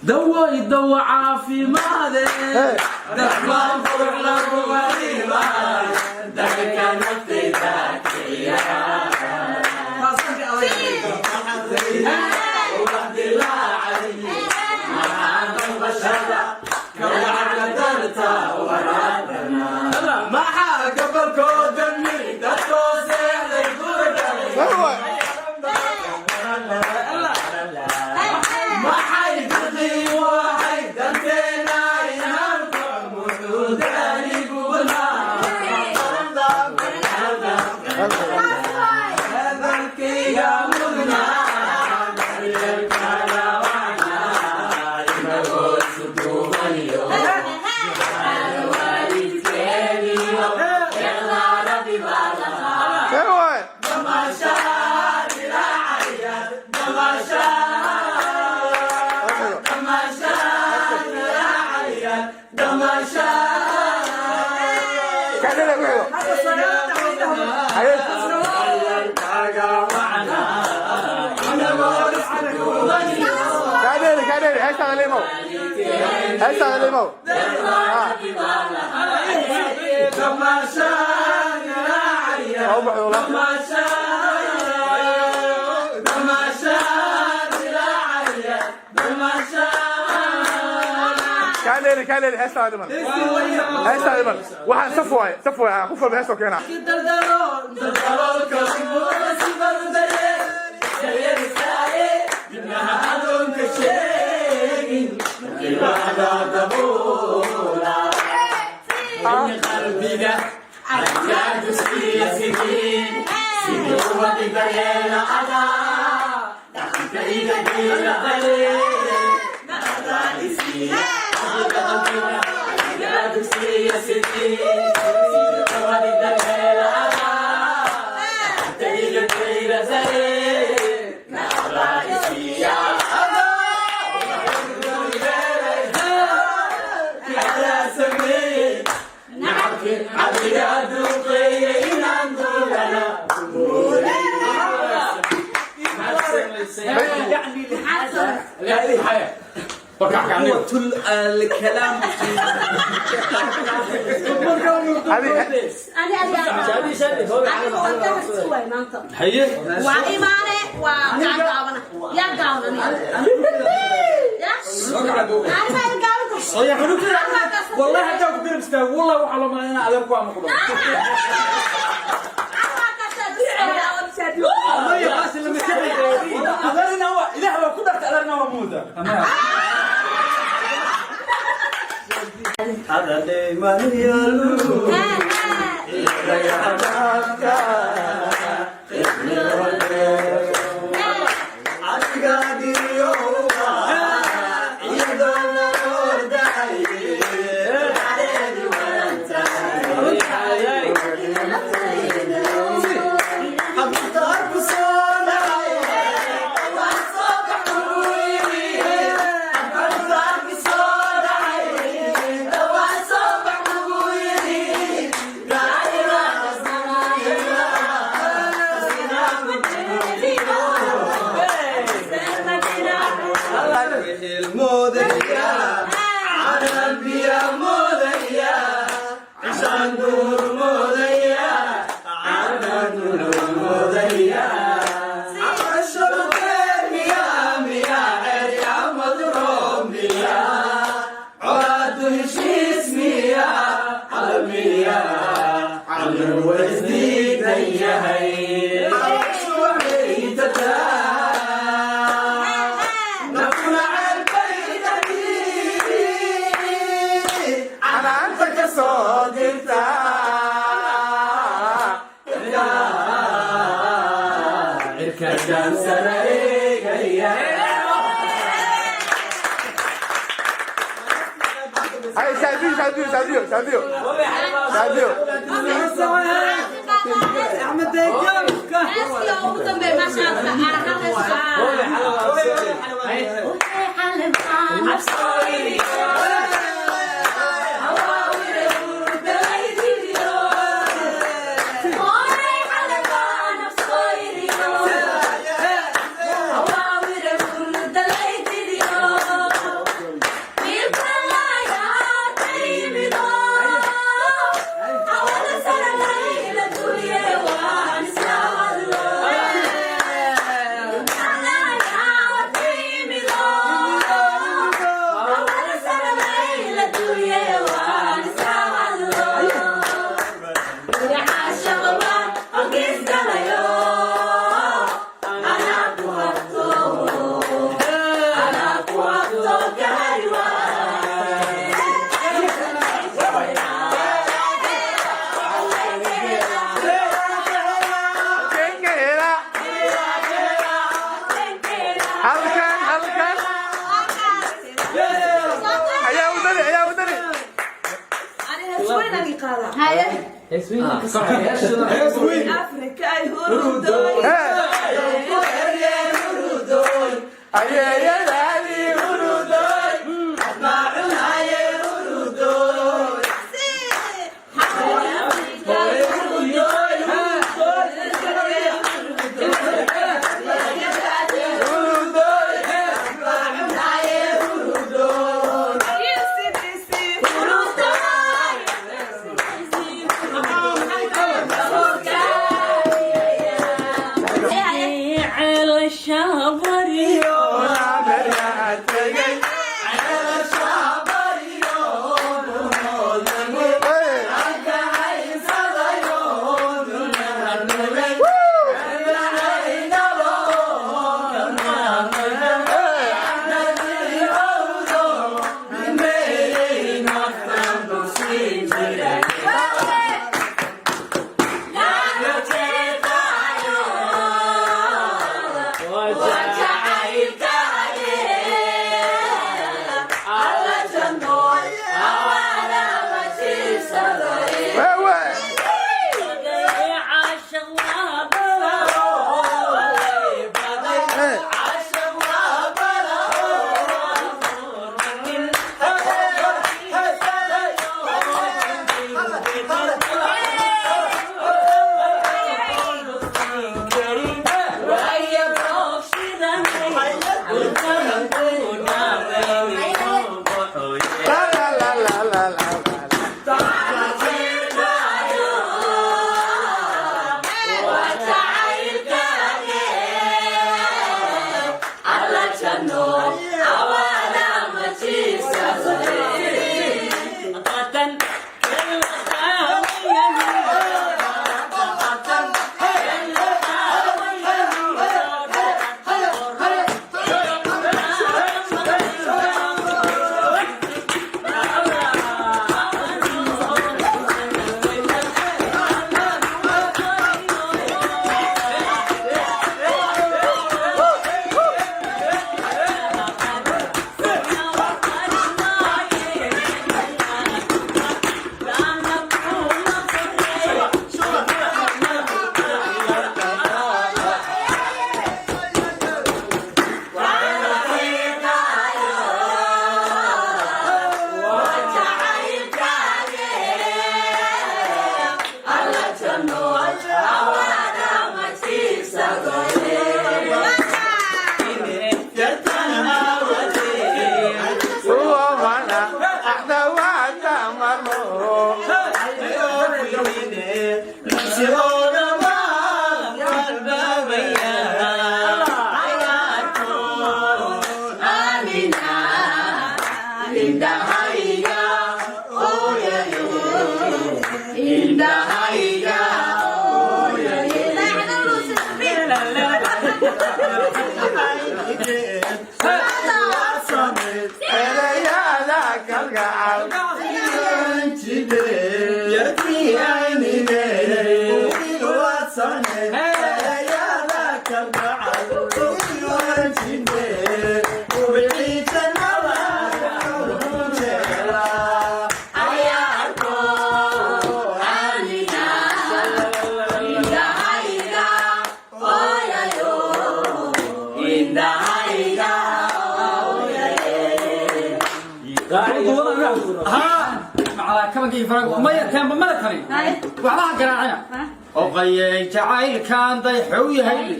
Dawoy dawo caafimaade, dhammaan qurux lagu mariimay, dadka naftayda kiciya. Ubax dilaacay, maxaa damqashada kalgacalka darta waraadana, maxaa gobolkooda miri dadkoo seexday guragalay, maxay dirqii waxay danteena inaan muxuu daanigu wadnaa hadalkayga mudnaa daryeelkaaga wacnaa, inagoo isu duubaniyo waalidkeeniyo deeqdaa Rabbi baa lahaa. See waay? Damaashaad ilaacaya, damaashaad, damaashaad ilaacaya, damaashaad. Kaadhele ku xigo. Haye. Daryeelkaaga wacnaa, inagoo isku duubaniyo Kaadhele, kaadhele, heestaada limow. Heestaada limow. Damaashaad ilaacaya. Waa u baxday wallah. Damaashaad, damaashaad ilaacaya, damaashaad. Kaadhele, kaadhele, heestaada dhiman. Heestaada dhiman. Waxaan saf waaye, saf waaye. Qof walba heestoo keenaa. Daldaloolka sibadu daryeel daryeelisaaye, dibnaha adoonka sheegin markiibaada dabuula qalbiga aragtaadusiiya sidii sidii ubadi daryeela adaa dhaqanka iga diira daryeel qalbiga sidii sidii ubadi daryeela adaa dhaqanka iga diira daryeel nacdaisiiya adaa sameeyey nacabki adiga duuqeeyey inaan duulana. يعني قوة الكلام. Aniga waan ka harsuway maanta. Haye. Waa imaane, waa gaagaabana, yaa gaaban aniga? Ya ani ma gaaban? والله حتى ku garab istaago, والله waxaa loo malaynaa adeerku ama ku dhaw. Maya, qaasi lama jecli. Adeerna waa Ilaah baa ku dharta, adeerna waa muuda. Canaanta ka soo dirta. Cirka jaansana eegaya. Haye, Saadiyo, Saadiyo, Saadiyo, Saadiyo. Saadiyo. Heeskii ugu dambeeya maasha Allah aan hal hees soo. Haye. Hees weyn. Afrikay hurudoy. Ayeeyadaadii hurudoy. Hurudoy. Oona beryaa tegey. Hey. Hey. Wewe. Hey. La la la la la la la. Uomana, ahdawaata marmo. Erayada kalgacal. Maya teemba mala tani waxba ha garaacina oqayey jacaylkan dayxow yahay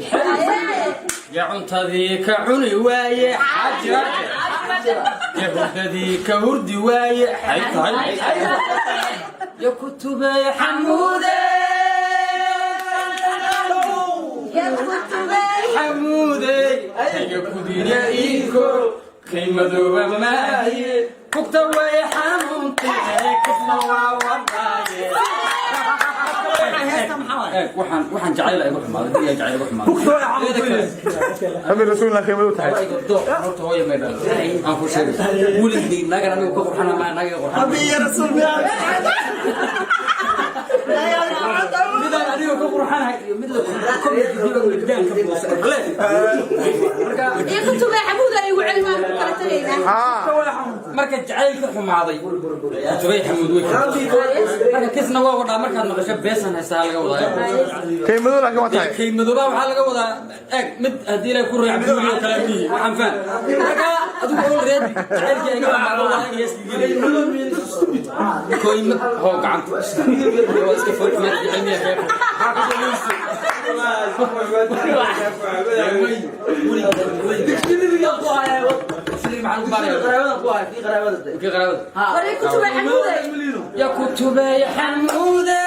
ya cuntadii ka cuni waaye xaajira ya hurdadii ka hurdi waaye xay tahay ya kutubey xamuude xamuude ya kudina iiko kay madooba maaye kugta way xanuuntee kufna waa wadaaye. Waxaan jacayl igu xumaaday, guriga jacayl igu xumaaday. Hadda rasuulna qiimadu tahay. Horta hooyo may dhalin aan ku sheegay weligay naagan anigu ka qurxana maa naaga qurxana midaan aniga ka qurxanahay iyo mid la komediga midaan ka buusan. Marka Iyo Kutubay Xamuud ay ugu celmaan ku kala tagaynaa. Haa. Marka jacaylka xumaaday, Kutubay Xamuud way. Marka kisna waa wadhaa, markaad maqasho beesan haystaa laga wadaa. Kaymadow laakiin waa tahay. Kaymadooba waxaa laga wadaa, eeg, mid haddii la ku raac buuri oo kale miyi waxaan faham. Marka adigu already jacaylkii iga xumaado, waa in heeska geliyay koymad hoo gacanta waa iska foolxumeed jecel miya. Kii qaraabada. Waray Kutubay Xamuud. Ya Kutubay Xamuude.